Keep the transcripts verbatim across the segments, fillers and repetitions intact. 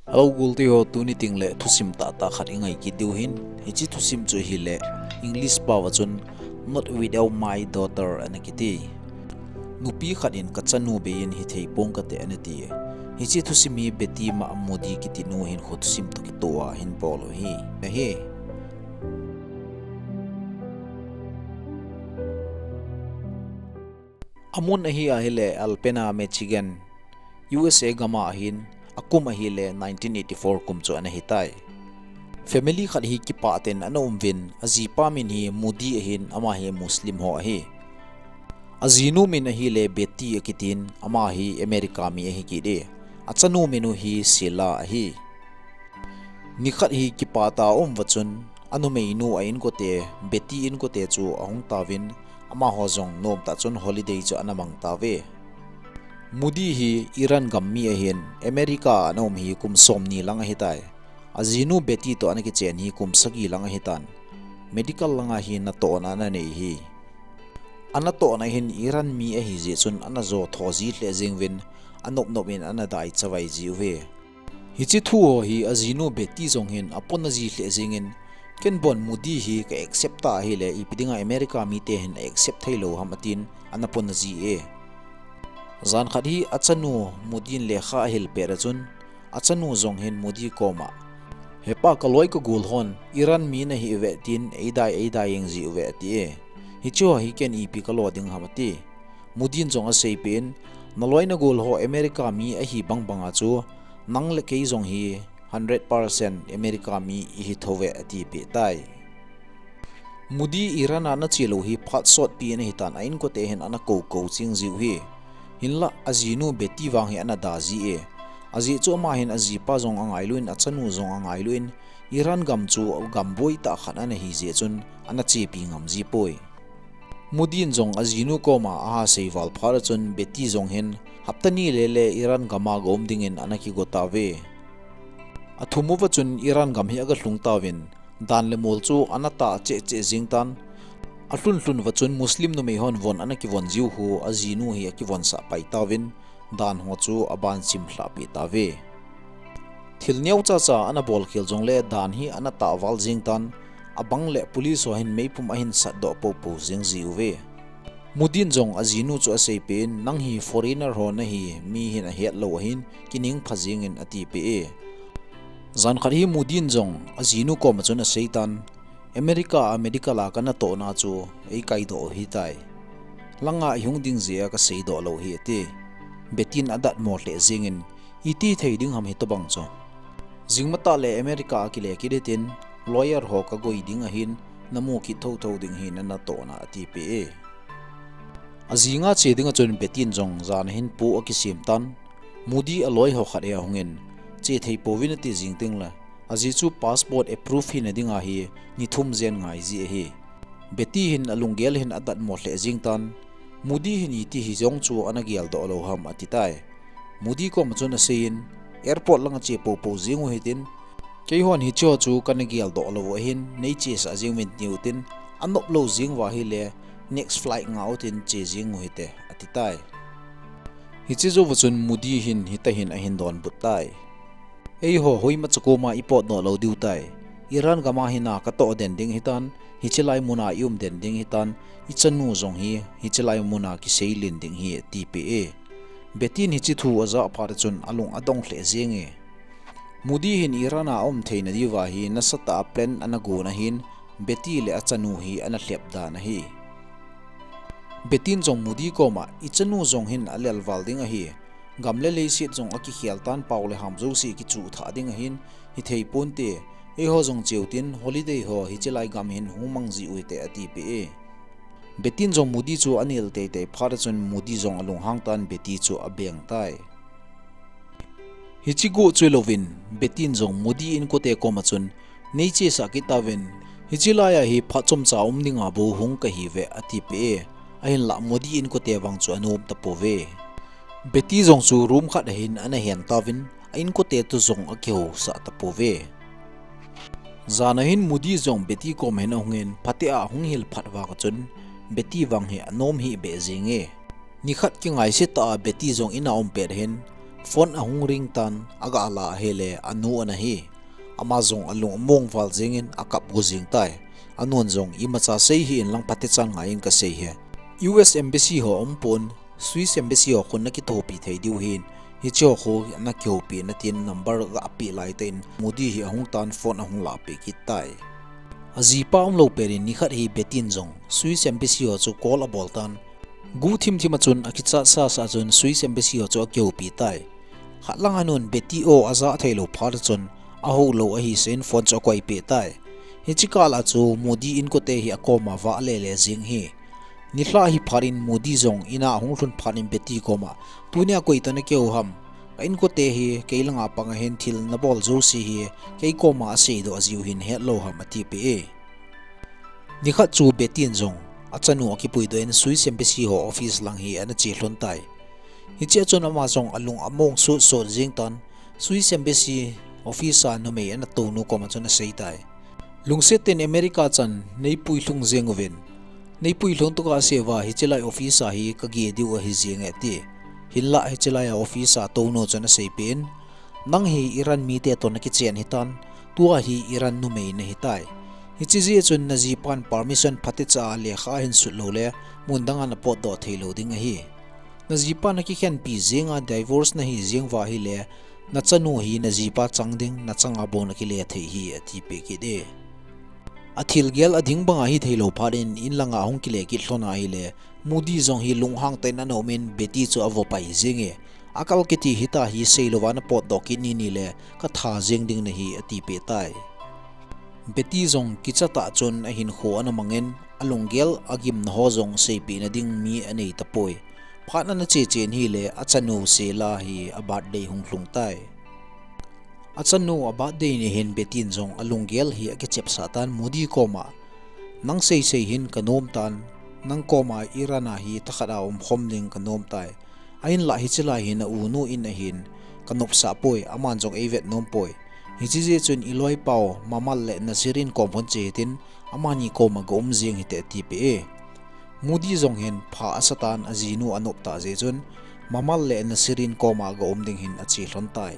Hello, gol teho, tuni tengle thusim tahtah khat ingai kit diu ahin. Hiche thusim chu ahile English pao a chun "Not without my daughter" ana kiti. Nupi khat in "Kachanu beiyin hithei ponge kate" ana ti. Hiche thusim hi Betty Moody kiti nu hinkho thusim toh kitoh a ahin bol u ahi. Ahi. Amun ahi ahile Alpena, Michigan, U S A gam a ahin, akum ahile nineteen eighty-four kum chu ana hitai. Family khat hi kipah tah in ana um uvin, ajipa min hi Moody ahin, ama hi Muslim ho ahi. Ajinu min ahile Betty akitin, ama hi America mi ahi kit e. Achanu min u hi Sheila ahi. Nikhat hi kipah tah a aum uva chun, anumeinu a inkote, Betty inkote chu ahung tauvin, amaho jong nomtah chun holiday chu ana mang tauve. Moody hi Iran gam mi ahin, America a ana um hi kum somni lang ahitai. Ajinu Betty toh ana kichen hi kum sagi lang ahitan. Medical langa hi natohna ana nei ahi. Anatohna hin Iran mi ahi jeh chun ana jo tho ji lheh jeng uvin, anop nop in ana dai chavai ji uve. Hiche thu ho hi ajinu Betty jong hin apona ji lheh jengin, "Ken bon Moody hi ka accept ta ahile, ipi dinga America mite hin a accept thei lou ham?" atin, ana pona ji e. Jan khat hi achanu Moody in lekha ahil pet a chun, achanu jong hin Moody koma, "Hepa, ka loi ka gol hon Iran mi nahi uve tin, eidai, eidai jeng ji uve," ati e. "Hiche ho hi ken ipi ka lo ding ham?" ati. Moody in jong aseipeh in, "Na loi na gol ho America mi ahi bang banga chu, nang le kei jong hi hundred percent America mi ihi thou ve," atipeh tai. Moody Iran a ana che lou hi phat sotpi ana hitan, a inkote hin ana kou kou jing jiu ahi. Hinlah ajinu Betty vang hi ana da ji e. Ajeh chu ama hin ajipa jong angailun, achanu jong angailun, Iran gam chu gam boi tah khat ana hi jeh chun ana chepi ngam ji poi. Moody in jong ajinu koma aha sei val phat a chun Betty jong hin hapta ni le le Iran gam a ga um dingin ana kigo tauve. Athum uva chun Iran gam hi aga lhung tauvin, dan le mol chu ana tah cheh cheh jing tan. Alhun lhun uva chun Muslim numei hon von ana kivon jiu khu ajinu hi akivonsah pai tauvin, dan ho chu aban chimlhah peh tauve. Thil neo cha cha ana bol khel jongle dan hi ana tah val jing tan, abang le police ho hin meipum ahin sat doh popo jing jiuve. Moody in jong ajinu chu aseipeh in, "Nang hi foreigner ho nahi, mi hin ahet lou ahin, kining pha jingin," atipeh e. Jan khat hi Moody in jong ajinu koma chun asei tan, "America a medical a ka natohna chu eikai doh u ahitai. Langa ihung ding jeh a ka sei doh lou ahi," ati. Betty in adatmo lheh jengin, "Iti thei ding ham hitobang chu? Jing matah le America a kile kit hitin, lawyer ho ka goi ding ahin, namu kit thotho ding ahi na natohna," atipeh e. Ajing a che ding a chun Betty in jong jan a hin pu akisem tan, Moody aloi ho khat hi ahungin, "Che thei pouvin," ati jing tengle, ajeh chu passport approve hina dinga hi ni thum jen ngai ji ahi. Betty hin alunggel hin adatmo lheh jing tan, "Moody hin iti hijong chu ana geldoh lou ham?" ati tai. Moody koma chun aseiyin, "Airport langa che popo jing u hitin, keihon hiche ho chu kana geldoh lou u ahin, nei chesah jing uvin tiu tin, anop lou jing uva ahile, next flight ngah utin che jing u hite," ati tai. Hiche jouva chun Moody hin hitah hin ahin donbut tai. "Eiho hoimacha koma ipotdoh lou diu tai. Iran gam a hi na katoh den ding ahitan, hiche lai muna ium den ding ahitan, ichanu jong hi hiche lai muna kiseilen ding ahi," atipeh e. Betty in hiche thu ajah phat a chun alung adong lheh jenge. Moody hin Iran a aum theina diuva hi nasatah a plan ana gon ahin, Betty le achanu hi ana lhep dan ahi. Betty in jong Moody koma, "Ichanu jong hin alelval ding ahi. Gam le leiset jong akikhel tan, pao le ham jouse kichuh thah ding ahin, hithei ponte. Eiho jong cheu tin, holiday ho hiche lai gam hin hung mang ji u hite," atipeh e. Betty in jong Moody chu anel teitei phat a chun Moody jong alunghang tan Betty chu abeng tai. Hiche guh chu hilouvin, Betty in jong Moody inkote koma chun, "Nei chesah kit tauvin, hiche lai a hi phat chomcha um dinga bou hung kahi uve," atipeh e. Ahinlah Moody inkote vang chu anom tapouve. Betty jong chu room khat a hin ana hen tauvin, a inkote toh jong akihousah tapouve. Jan a hin Moody jong Betty koma hin ahungin, phatea ahung hil phat vang a chun, Betty vang hi anom hih beh jenge. Nikhat kingaise tah a Betty jong in a um pet hin, Phone ahung ring tan, aga la ahile anu ana hi. Ama jong alung among val jingin akap go jing tai. Anun jong, "Imacha sei hih in lang, phatechan ngai in kasei e. U S Embassy ho aumpon, Swiss Embassy ho khun nakithopi thei diu ahin, hiche ho khu nakihoupi in," atin number aga pe laitah in Modi hi ahung tan phone ahung lahpeh kit tai. Ajipa umlou pet in nikhat hi Betty in jong Swiss Embassy ho chu call abol tan, guhthim thim a chun akichat sasa chun Swiss Embassy ho chu akihoupi tai. Khat lang anun Betty o ajah theilou phat a chun, ahou lou ahi seiyin phone chu akoipeh tai. Hiche kah a chu Modi inkote hi akoma avah lele jing hi. Nilhah hi phat in Modi jong in a ahung lhun phat in Betty koma, "Tunia koi toh nakihou ham? Ka inkote hi kei langa pang ahin, thil nabol jouse hi kei koma aseidoh jiu hin hetlou ham?" atipeh e. Nikhat chu Betty in jong achanu akipuidoh in Swiss Embassy ho office lang hi ana che lhon tai. Hiche a chun ama jong alung among sot sot jing tan, Swiss Embassy office a numei ana tounu koma chun asei tai. "Lungset in America chan neipui lhung jeng uvin. Neipui lhung tokah asei uva, hiche lai office a hi kageh diu ahi jenge," ati. Hinlah hiche lai a office a tounu chun aseipeh in, "Nang hi Iran mite toh nakichen hitan, tua hi Iran numei nahitai. Hiche jeh chun najipan permission phatecha a lekha ahin sut lou le, mun danga napotdoh theilou ding ahi. Najipa nakikhenpi jeng a divorce nahi jeng uva ahile, nachanu hi najipa chang ding, nachanga bou nakile thei ahi," atipeh kit e. Athilgel ading banga hitheilou phat in, in langa ahung kile kit lhon ahile, Modi jong hi lunghang tah in ana um in Betty chu avopai jing e, "Akal kiti hita hi seilouva napotdoh kit nini le, katha jeng ding nahi," atipeh tai. Betty jong kicha tah chun ahinkho ana mang in, alunggel agimna ho jong seipeh na ding mi anei tapoi. Phat ana che chen ahile, achanu Sheila hi a birthday hung lhung tai. Achanu a birthday ni hin Betty in jong alunggel hi akichepsah tan Modi koma, "Nang seisei hin kanom tan, nang koma Iran a hi thakhat a umkhom ding kanom tai. Ahinlah hiche lai hi na unu in ahin, kanopsah poi, aman jong eivet nom poi. Hiche jeh chun iloipau Mamal le Nasreen kom hung che hitin, amani koma ga um jeng hite," atipeh e. Modi jong hin pha asa tan, ajinu anop tah jeh chun Mamal le Nasreen koma ga um ding hin ache lhon tai.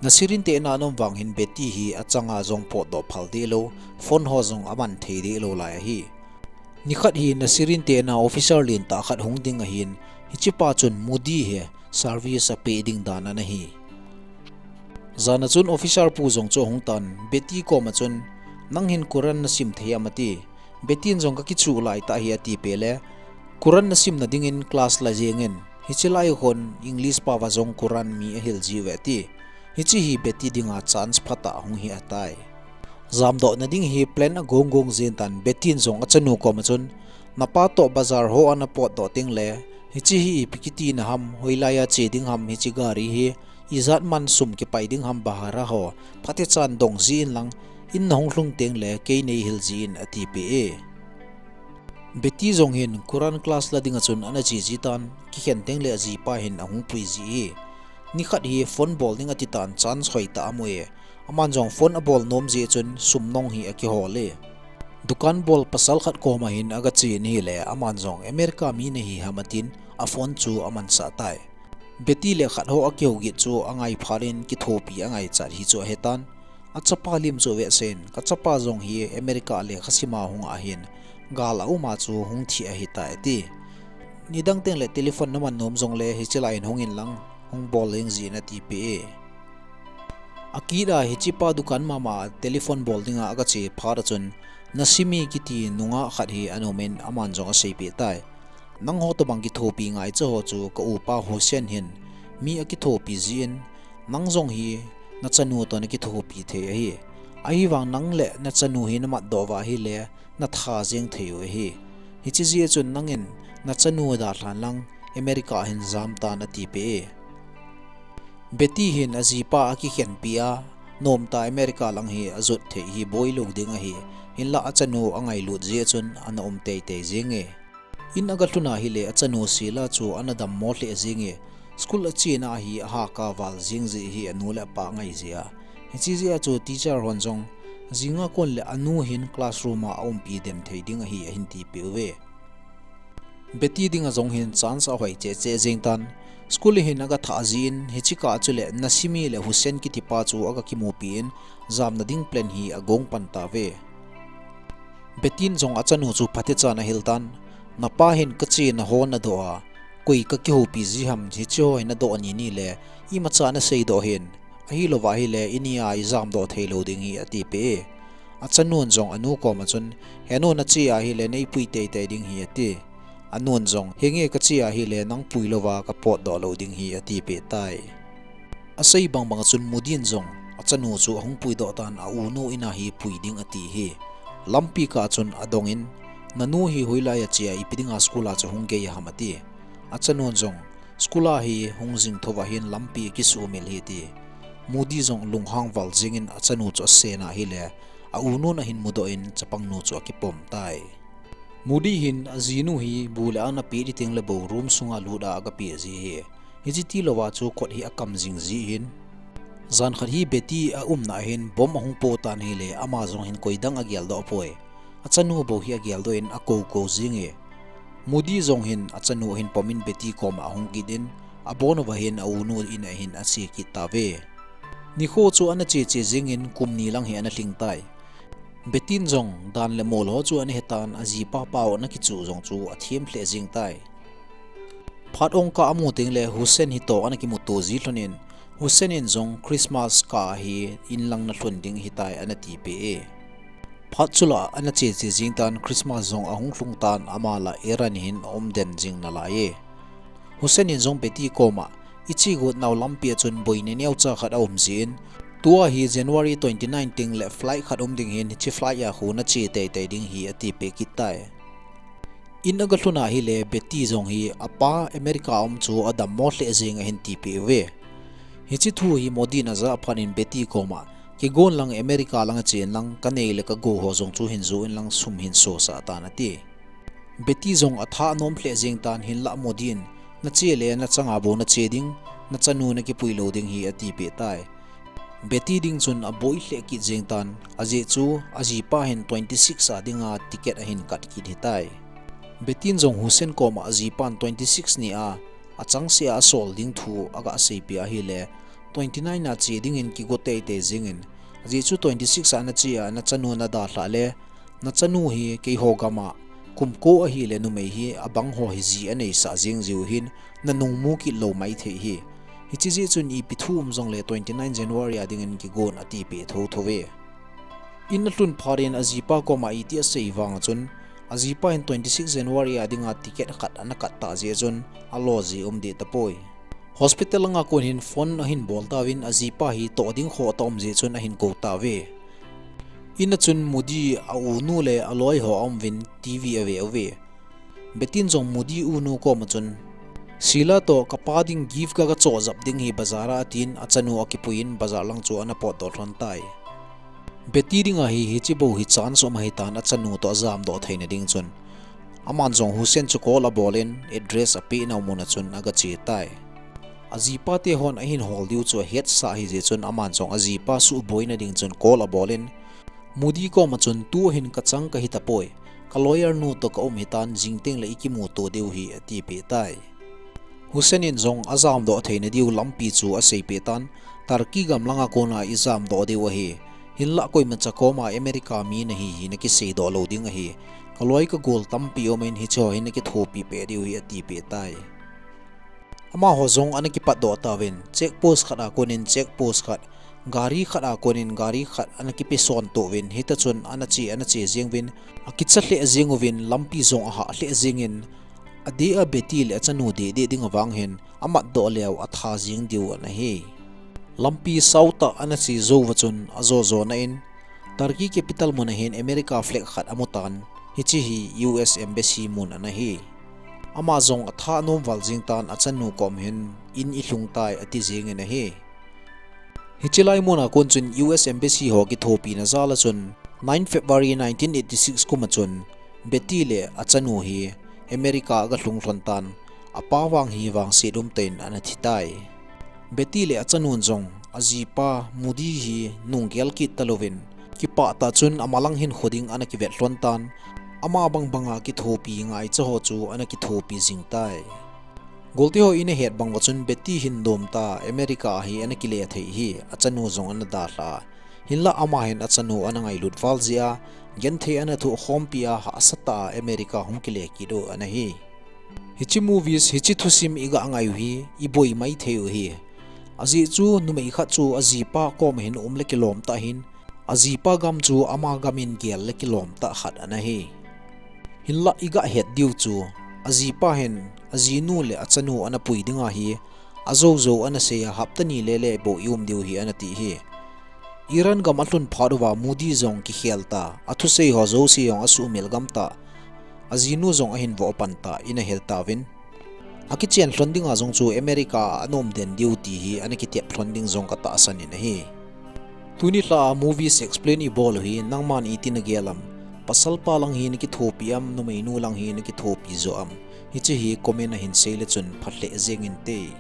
Nasreen te in a ana um vang hin Betty hi achanga jong potdoh phal deh lou, phone ho jong aman thei deh lou lai ahi. Nikhat hi Nasreen te in a officer lentah khat hung ding ahin, hichepa chun Modi hi service apeh ding dan ana hi. Jan a chun officer pu jong chu ahung tan, Betty koma chun, "Nang hin Quran nasim thei am?" ati. Betty in jong, "Kakichuh laitah ahi," atipeh le, "Quran nasimna dingin class la jengin. Hiche lai khun English pao a jong Quran mi ahil jiuve," ati. Hiche hi Betty dinga chance phatah ahung hi ahitai. Jamdohna ding hi plan agong gong jeng tan, Betty in jong achanu koma chun, "Napa toh bazar ho a napotdoh teng le, hiche hi ipi kiti na ham, hoilai a che ding ham, hiche gari hi ijat man sum kipai ding ham, bahara ho, phatechan dong jin lang, in nahung lhung teng le kei neihil jin," atipeh e. Betty jong hin Quran class la ding a chun ana che ji tan, kikhen teng le ajipa hin ahung pui ji e. Nikhat hi phone bol ding ati tan, chance hoitah amu e. Aman jong phone abol nom jeh chun sum nong hi akihol e. Dukan bol pasal khat koma hin aga che in ahile, aman jong America mi nahi ham atin, aphone chu amansah tai. Betty le khat ho akihou git chu angai phat in kithopi angaichat hi chu ahetan. Achapa lim chu avetsah in, "Kachapa jong hi America a lekha sima hung ahin, gal a um a chu hung thi ahitai," ati. "Nidang teng le telephone naman nom jong le, hiche lai in hung in lang, hung bol jeng jin," atipeh e. Akit a hichepa dukan mama telephone bol dinga aga che phat a chun, Nasimi kiti nungah khat hi ana um in, aman jong aseipeh tai. "Nangho tobang kithopi ngaicha ho chu ka upa Hussein hin mi akithopi jin, nang jong hi nachanu toh nakithopi thei ahi. Ahivang nang le nachanu hi namatdoh uva ahile, natha jeng thei u ahi. Hiche jeh chun nangin nachanu dalhan lang America a hin jam tan," atipeh e. Betty hin ajipa akikhenpi a, nomtah America lang hi ajot thei hi boi lou ding ahi. Hinlah achanu angailut jeh chun ana um teitei jeng e. In aga lhun ahile achanu Sheila chu ana dammo lheh jeng e. School achena hi ahahkar val jeng jeh hi anu le apa angai jeh a. Hiche jeh a chu teacher hon jong jinga kon le anu hin classroom a aumpi den thei ding ahi ahin tipeh uve. Betty dinga jong hin chance ahoi cheh cheh jeng tan, School a hin aga thah jin, hiche kah a chule Nasimi le Hussein kitipa chu aga kimupi in, jamna ding plan hi agong pan tauve. Betty in jong achanu chu phatechan ahil tan, napa hin kachena ho nadoh a, koi kakihoupi ji ham, hiche ho hi nadoh nini le, imacha nasei doh hih in, ahilouva ahile, ini a ijamdoh theilou ding ahi, atipeh e. Achanun jong anu koma chun, henu nache ahile, neipui teitei ding ahi, ati. Anun jong, henge kache ahile, nang pui louva kapotdoh lou ding ahi, atipeh tai. Asei bangbang a chun Mudin jong, achanu chu ahung puidoh tan a unu in a hi pui ding ati ahi. Lampi kah a chun adongin, nanu hi hoilai a che a ipi dinga school a chu hung gei ham ati. Achanun jong, school a hi hung jing thouva hin lampi kisumil ahi ati. Mudi jong lunghang val jingin achanu chu asen ahile, a unun ahin mudoh in chapangnu chu akipom tai. Mudi hin ajinu hi bu le an apeh ding teng le bou room sunga lut a agapeh ji ahi. Hiche tilouva chu kot hi akam jing ji ahin. Jan khat hi Betty aumna a hin bomb ahung po tan ahile ama jong hin koi dang ageldoh poi. Achanu bou hi ageldoh in akou kou jing e. Mudi jong hin achanu ahin pom in Betty koma ahung kit in abon uva hin a unu in a hin ache kit tauve. Nikho chu ana che che jingin kum ni lang hi ana lhing tai. Betty in jong dan le mol ho chu ana hetan ajipa pao ana kichu jong chu athem lheh jing tai. Phat ong kah amu teng le Hussein hitoh ana kimuto ji lhon in Hussein in jong Christmas kah hi in lang nalhun ding ahitai ana tipeh e. Phat chula ana che che jing tan Christmas jong ahung lhung tan ama la Iran hin aum den jing nalai e. Hussein in jong Betty koma, iche got nau lampi a chun boina neocha khat aum jin, tua hi January twenty nine teng le flight khat um ding ahin hiche flight a khu nache teitei ding ahi atipeh kit tai. In aga lhun ahile Betty jong hi apa America a um chu adammo lheh jing ahin tipeh uve. Hiche thu hi Mudi in ajah phat in Betty koma, kigon lang America lang a chen lang kanei le kagou ho jong chu hin jou in lang sum hin sosah tan ati. Betty jong atha anom lheh jing tan hinlah Mudi in, nache le nachanga bou nache ding, nachanu nakipui lou ding ahi atipeh tai. Betty ding chun aboi lheh kit jing tan, ajeh chu ajipa hin twenty six a dinga ticket ahin kat kit ahitai. Betty in jong Hussein koma ajipan twenty six ni a, achangseh a asol ding thu aga seipeh ahile, twenty nine a che dingin kigo teitei jingin, ajeh chu twenty six a nache a nachanu nadalhah le, nachanu hi keiho gama kum ko ahile numei hi abang ho hi ji aneisah jing jiu hin nanung mu kit lou maithei ahi. Hiche jeh chun ipi thu um jongle twenty nine January a dingin kigon atipeh thouthou ve. In alhun phat in ajipa koma iti asei vang chun, ajipa hin twenty six January a dinga ticket khat ana kat tah jeh chun, alo ji um deh tapoi. Hospital langa kon hin phone ahin bol tauvin ajipa hi toh ding kho ata um jeh chun ahin kou tauve. In a chun Mudi a unu le aloi ho aum uvin TV ave uve. Betty in jong Mudi unu koma chun, Sheila toh kapa ding gift ka, kachoh jap ding ahi bazar a, atin achanu akipui in bazar lang chu ana potdoh lhon tai. Betty dinga hi hiche bou hi chance um ahitan achanu toh ajamdoh theina ding chun. Aman jong Hussein chu call abol in address apeh nau mun a chun aga che tai. Ajipa te hon ahin hol diu chu ahetsah ahi jeh chun aman jong ajipa suhboina ding chun call abol in, Mudi koma chun tu hin kachang kahi tapoi, ka lawyer nu toh kaum hitan jing teng le ikimuto diu ahi atipeh tai. Hussein in jong ajamdoh theina diu lampi chu aseipeh tan, Turkey gam langa kona ijamdoh diu ahi. Hinlah koimacha koma America mi nahi hi nakiseidoh lou ding ahi. Kaloi kagol tampi um in hicheho hi nakithopi peh diu ahi atipeh tai. Amaho jong ana kipatdoh tauvin, check post khat a konin check post khat, gari khat a konin gari khat ana kipeson to uvin, hita chun ana che, ana che jeng uvin, akicha lheh jeng uvin, lampi jong ahah lheh jengin, adeh a Betty le achanu deh deh ding avang hin, amatdoh leu atha jeng diu ana hi. Lampi south a ana che jouva chun ajo jona in, Turkey capital mun a hin America flag khat amu tan, hiche hi U S Embassy mun ana hi. Ama jong atha anom val jeng tan achanu kom hin in ilhung tai ati jengin ahi. Hiche lai mun a kon chun U S Embassy ho kithopina jal a chun nine February nineteen eighty six kum a chun Betty le achanu hi America aga lhung lhon tan, apa vang hi vangset umtah in ana thi tai. Betty le achanun jong ajipa Mudi hi nunggel kit talouvin, kipah tah chun amalang hinkho ding ana kivet lhon tan, ama bangbanga kithopi ngaicha ho chu ana kithopi jing tai. Golte ho ina het bang uva chun Betty hin nomtah a America a hi ana kile thei hi, achanu jong ana dalha a. Hinlah ama hin achanu ana ngailut val jeh a, genthei ana thoh khompi a hahsa tah a America hung kile kit u ana hi. Hiche movies, hiche thusim iga ngai u hi, iboi maithei u hi. Ajeh chu numei khat chu ajipa koma hin um le kilom tah ahin, ajipa gam chu ama gam in gel le kilom tah khat ana hi. Hinlah iga het diu chu, ajipa hin, ajinu le achanu ana pui dinga hi, ajou jou ana sei a, hapta ni le le bou i um diu hi ana ti hi. Iran gam alhun phat uva Modi jong kikhel ta, athusei ho jouse jong asuhmil gam ta, ajinu jong ahin voh pan ta, ina hil tauvin. Akichen lhon dinga jong chu America a ana um den diu ti hi ana kitep lhon ding jong katahsan in ahi. Tuni lha a movies explain ibol u hi nangman iti nagel am, pasal pa lang hi nakithopi am, numeinu lang hi nakithopi joh am, hiche hi comment a hin sei le chun pha lheh jeng inte.